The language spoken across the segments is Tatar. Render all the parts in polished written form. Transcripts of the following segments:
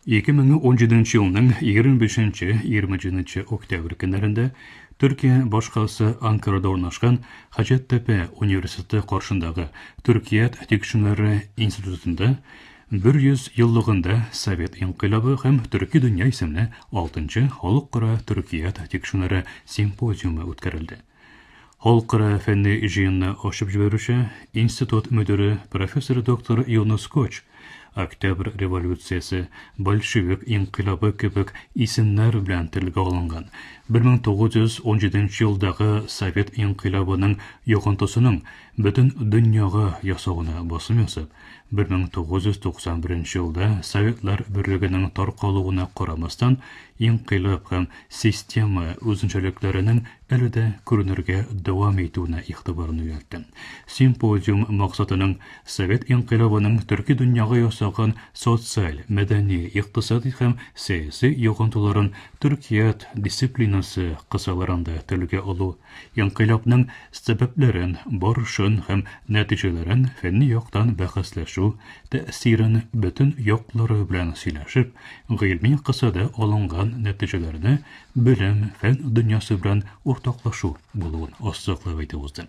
2017 елның 25-27 октябрь көннәрендә Төркия башкаласы Анкарада урнашкан Хаҗәттәпә университеты каршындагы Төркият тикшеренүләре институтында 100 еллыгында Совет инкыйлабы һәм Төрки дөнья исемле 6нчы халыкара Төркият тикшеренүләре симпозиумы үткәрелде. Халыкара фәнни җыенны ачып җибәрүче институт мөдире профессор доктор Юнус Коч Октябрь революциясе, большевик инкыйлабы кебек исемнәр белән телгә алынган 1917 елдагы Совет инкыйлабының йогынтысының бөтен дөньяга ясавына басым ясап, 1991 елда Советлар Берлегенең таркалуына карамастан, инкыйлаб һәм система үзенчәлекләренең әле дә күренергә дәвам итүенә игътибарын юнәлтте. Симпозиум максатының Совет инкыйлабының төрки дөньяга ясаган социаль, мәдәни, икътисади һәм сәяси йогынтыларын төркият дисциплинасы кысаларында телгә алу, инкыйлабның сәбәпләрен, барышын һәм нәтиҗәләрен фәнни яктан бәхәсләшү, тәэсирен бөтен яклары белән сөйләшеп, гыйльми кысада алынган нәтиҗәләрне белем, фән дөньясы белән уртаклашу булуын ассызыклап әйтеп узды.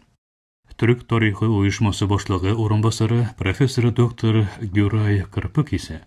Төрек тарихы оешмасы башлыгы урынбасары профессор доктор Гюрай Кырпык исә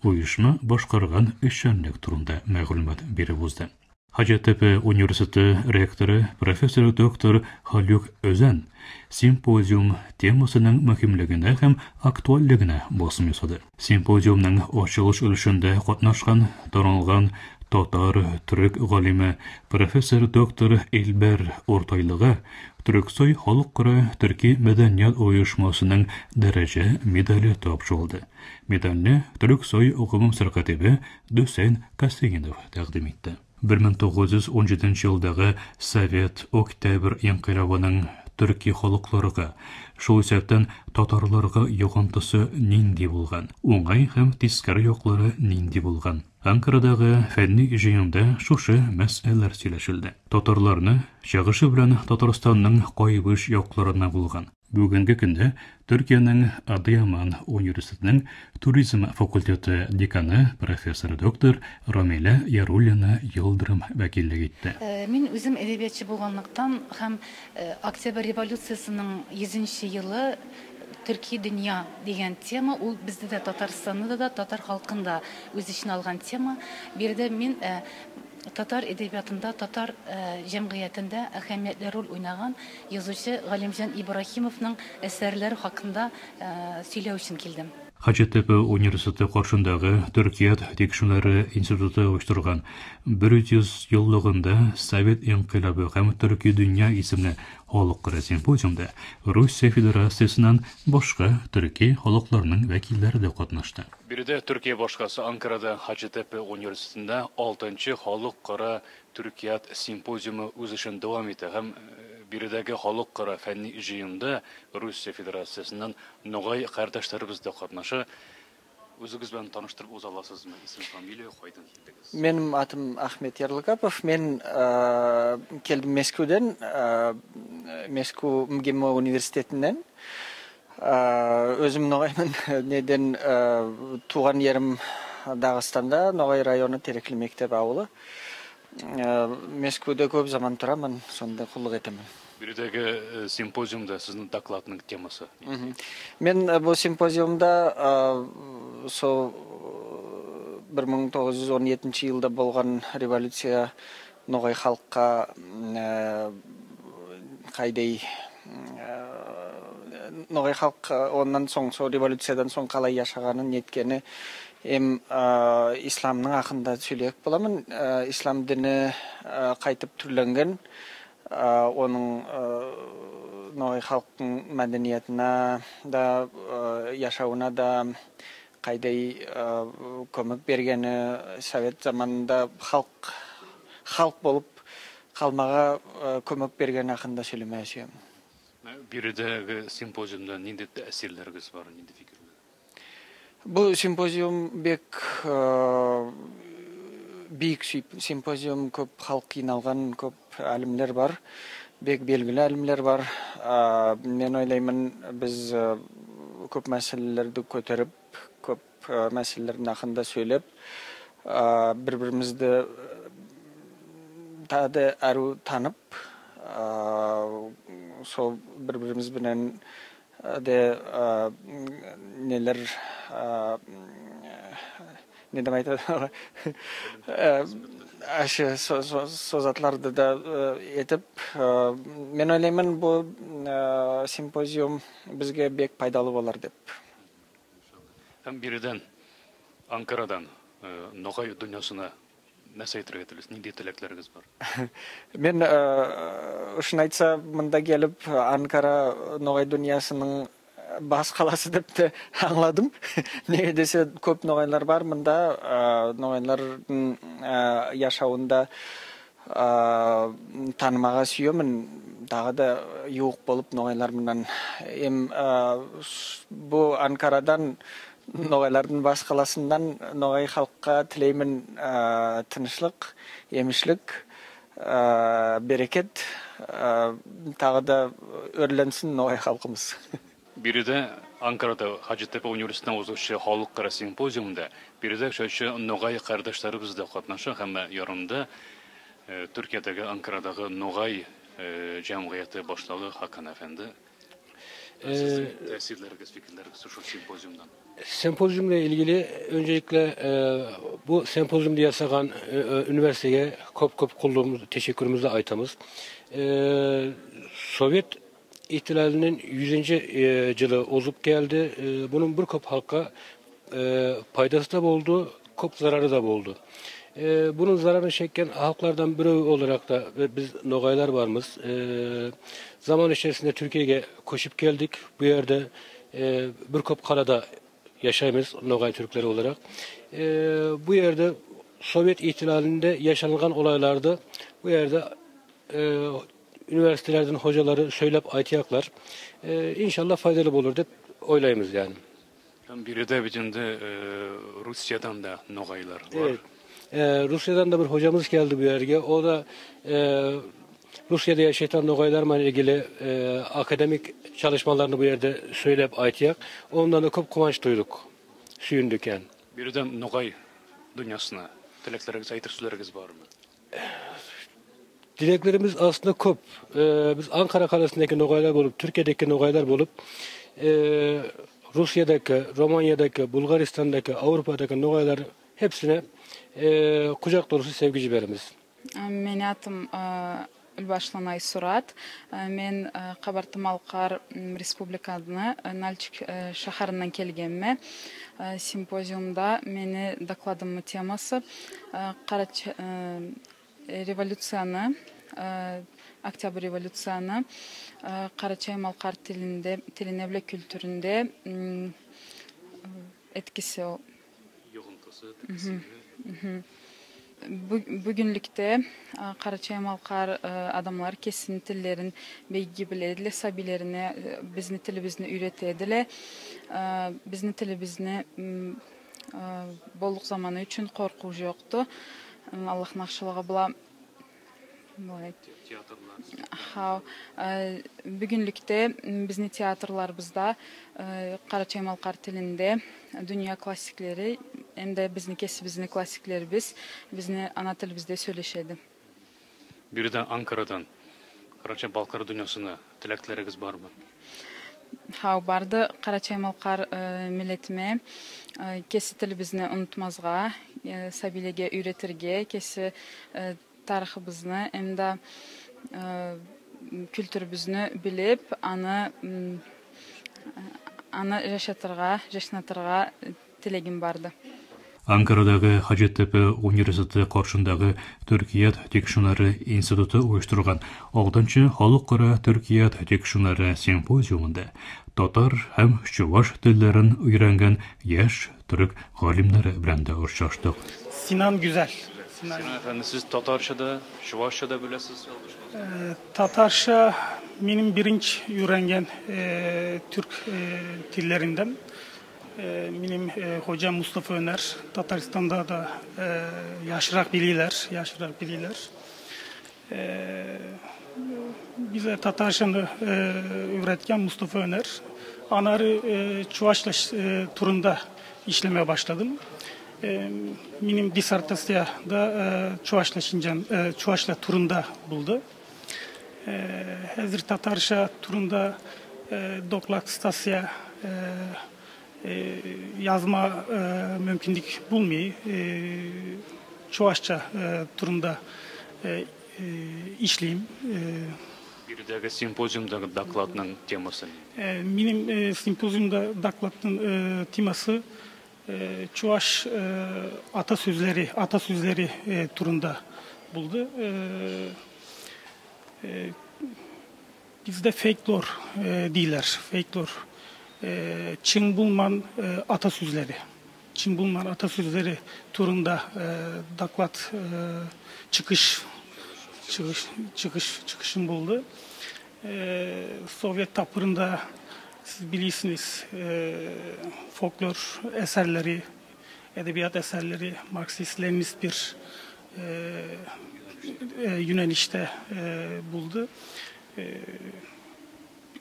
оешма башкарган эшчәнлек турында мәгълүмат биреп узды. Хаҗәттәпә университеты ректоры профессор доктор Халюк Өзән симпозиум темасының мөһимлегенә һәм актуальлегенә басым ясады. Симпозиумның ачылыш өлешендә катнашкан танылган татар, төрек галиме, профессор доктор Илбәр Уртайлыга Төрексой халыкара төрки мәдәният оешмасының дәрәҗә медале тапшырылды. Медальне Төрексой гомум сәркатибе Дүсән Касыйнов тәкъдим итте. 1917 елдагы Совет Октябрь инкыйлабының төрки халыкларга, шул исәптән татарларга йогынтысы нинди булган, уңай һәм тискәре яклары нинди булган? Анкарадагы фәнни җыенда шушы мәсьәләләр сөйләшелде. Татарларны чыгышы белән Татарстанның кайбыч якларына булган. Бүгенге көндә Төркиянең Адыяман университетының туризм факультеты деканы профессор доктор Рамилә Яруллина Йылдырым вәкиллек итте. Мин үзем әдәбиятчы булганлыктан һәм Октябрь революциясенең 100 елы төрки дөнья дигән тема, ул бездә дә, Татарстанны да, татар халкын да үз эченә алган тема. Биредә мин татар әдәбиятында, татар җәмгыятендә әһәмиятле роль уйнаган язучы Галимҗан Ибраһимовның әсәрләре хакында сөйләү өчен килдем. Хаҗәттәпә университеты каршындагы Төркият тикшеренүләре институты оештырган 100 еллыгында Совет инкыйлабы һәм төрки дөнья исемле халыкара симпозиумда Русия Федерациясеннән башка төрки халыкларының вәкилләре дә катнашты. Биредә Төркия башкаласы Анкарада Хаҗәттәпә университетында 6нчы халыкара Төркият симпозиумы үз эшен дәвам итә һәм биредәге халыкара фәнни җыенда Русия Федерациясеннән ногай кардәшләребез дә катнаша. Үзегез белән таныштырып уза аласызмы? Исем, фамилия, кайдан килдегез? Минем атым Ахмет Ярлыкапов. Мин келдем Мәскәүдән, Мәскәү МГИМО университетыннан. Өзім ногаймын. Неден туган ерім Дагыстанда, Ногай районы Терекле мектеп авылы. Мәскәүдә күп заман торамын, сонда куллык итәмен. Биредәге симпозиумда сезнең докладның темасы? Мин бу симпозиумда со 1917 елда булган революция ногай халыкка кайдай ногай халык оннан соң со революциядан соң калай яшаганын неткени эм исламның хакында сөйләп буламын. Ислам дине кайтып төрләнгән, оның ногай халыктың мәдәниятына да, яшавына да кайдай көмөк бергени, совет заманында халык халык болуп калмага көмөк бергени хакында сөйлөмөй сөйөм. Биредәге симпозиумда нинди тәэсирләрегез бар, нинди фикерләр? Бу симпозиум бек бийик симпозиум, көп халык жыйналган, көп алимлер бар, бек белгилүү алимлер бар. Мен ойлоймун, биз көп маселелерди көтөрүп, көп мәселелердің хақында сөйлеп, бір-бірімізді тағы да әрі танып, сол бір-бірімізбенен де нелер, не деп айтады, ашы созатларды да етіп, мен ойлаймын, бұл симпозиум бізге бек пайдалы болар деп. Һәм биредән, Анкарадан Ногай дөньясына нәрсә әйтергә телисез? Нинди теләкләрегез бар? Мен шын айтса, мында келіп Анкара Ноғай дөньясының бас қаласы деп те аңладым. Неге десе, көп ноғайлар бар мында, ноғайлардың яшауында танымаға сүйемін. Тағы да юық болып ноғайлар мынан. Эм бұл Анкарадан, ноғайлардың бас қаласынан ноғай халыққа тілеймін тынышлық, емішлік, берекет, тағы да өрленсін ноғай халқымыз. Биредә Анкарада Хаҗәттәпә университетында узучы халыкара симпозиумда биредә яшәүче ногай кардәшләребез дә катнаша һәм ярында Төркиядәге Анкарадагы ногай җәмгыяте башлыгы Хакан әфәнде. Sizin tesirleriniz, fikirleriniz şu sempozyumdan. Sempozyumla ilgili öncelikle bu sempozyumda yasagan üniversiteye kop kop kulluğumuz, teşekkürümüzü aytamız. Sovyet ihtilalinin 100. Yılı ozup geldi. Bunun bir kop halka faydası da oldu, kop zararı da oldu. Bunun zararını çeken halklardan biri olarak da biz Nogaylar varımız. Zaman içerisinde Türkiye'ye koşup geldik. Bu yerde bir kop kalada yaşayımız Nogay Türkleri olarak. Bu yerde Sovyet ihtilalinde yaşanılan olaylarda bu yerde üniversitelerden hocaları söylep aytıyaklar. İnşallah faydalı olur dep oylayımız yani. Biri de bütünde Rusya'dan da Nogaylar var. Evet. Rusya'dan da bir hocamız geldi bu yerge. O da Rusya'da yaşayan Nogaylarla ilgili akademik çalışmalarını bu yerde söyleyip aytıyak. Ondan da çok kuvanç duyduk. Süyündük yani. Bir de Nogay dünyasına dilekleriniz, aytır var mı? Dileklerimiz aslında kop. Biz Ankara Kalesi'ndeki Nogaylar bulup, Türkiye'deki Nogaylar bulup, Rusya'daki, Romanya'daki, Bulgaristan'daki, Avrupa'daki Nogaylar hepsine kucak dolusu sevgi berimiz. Meni atım Ülbaşlanay Surat. Men Kabartı-Malkar Respublikasını Nalçik şəhərindən kelgenmi. Simpoziumda meni dokladımın teması revolüsiyanı, Oktyabr revolüsiyanı Karaçay-Malkar tilinde, tiline bile kültüründe etkisi. Yoğuntusu, etkisi. Bugünlükte Karaçay-Malkar adamlar kesin tillerin belgi bilediler, sabilerine bizni tilimizni öğretediler. Bizni tilimizni bolluk zamanı üçün korku yoktu. Allah naqşılığı bula. Teatrlar. Bugünlükte bizni teatrlarımızda Karaçay-Malkar tilinde dünya klasikleri hem de bizni kesi bizni klasikleri biz bizni ana tilimizde söyleşedi. Bir de Ankara'dan Karaçay-Balkar dünyasına dilekleriniz var mı? Ha, vardı. Karaçay-Malkar milletime kesi tilimizni unutmazğa, sabilege öğretirge, kesi tariximizni hem de kültürümüzünü bilip anı yaşatırğa, yaşnatırğa tilegim vardı. Ankaradagı Hacettepe Universiteti qarşındagı Türkiye Tekşinleri İnstitutu uyuşturğan 6-cı Xalqara Türkiye Tekşinleri sempoziumunda tatar həm çuvaş dillərin öyrənген yaş türk alimləri bilan də uçraşdıq. Sinan Güzel. Sinan Efendi, siz Tatarça'da, Çuvaşça'da bilesiz. Tatarça benim birinci öğrengen Türk dillerinden. Benim hocam Mustafa Öner, Tataristan'da da yaşırak bilirler, yaşırak bilirler. Bize Tatarça'nı öğretken Mustafa Öner. Anarı Çuvaşla turunda işlemeye başladım. Benim disertasya da Çuvaşla Şincan, Çuvaşla turunda buldu. Hazır Tatarşa turunda doklak stasya yazma mümkünlük bulmayı Çuvaşça turunda işleyeyim. Bir de simpozyumda dokladının teması? Benim simpozyumda dokladının teması Çuvaş atasözleri turunda buldu. Bizde folklor değiller, folklor. Çin Bulman atasözleri. Çin Bulman atasözleri turunda doklat çıkışım buldu. Sovyet tapırında siz bilirsiniz folklor eserleri, edebiyat eserleri, Marksist-Leninist bir Yunanişte buldu.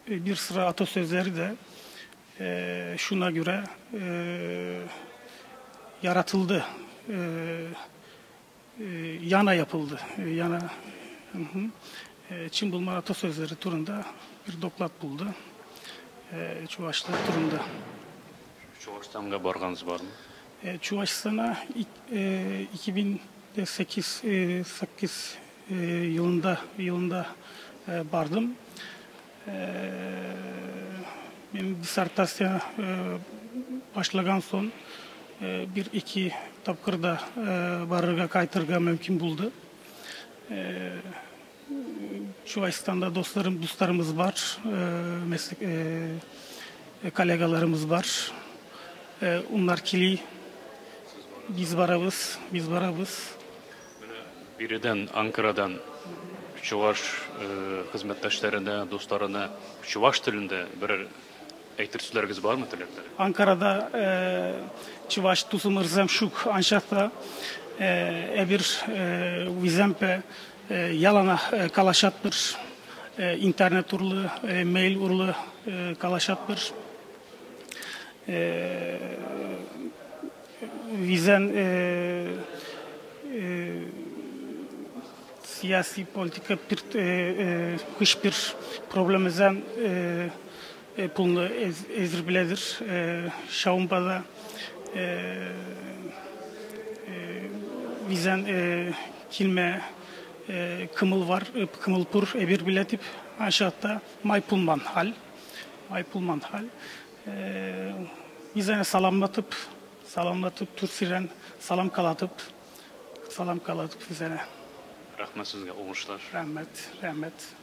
Bir sıra atasözleri de şuna göre yaratıldı, yana yapıldı. Yana, Çin Bulma atasözleri turunda bir doklat buldu. Çuvaşlı turunda. Çuvaşstan'a barganız var mı? Çuvaşstan'a 2008 yılında vardım. Benim disertasya başlagan son bir iki tapkırda barırga kaytırga mümkün buldu. Çuvaşstan'da dostlarımız var, meslek kolegalarımız var. Onlar kili, biz varabız. Biriden Ankara'dan Çuvaş hizmetdaşlarına, dostlarına Çuvaş tilinde birer aytır sözleriniz var mı tilekler? Ankara'da Çuvaş tuzumırzam şuk anşahta ebir vizempe yalana kalaşatbır, internet urlu, mail urlu kalaşatbır. Vizen siyasi politika bir hiçbir problemimizden pulunu ezir biledir. Şavumbada vizen kilme kımıl var, kımılpur ebir biletip aşağıda maypulman hal. Maypulman hal. Vizene salamlatıp Türsiren salam kalatıp vizene. Rahmet sizge olmuşlar. Rahmet.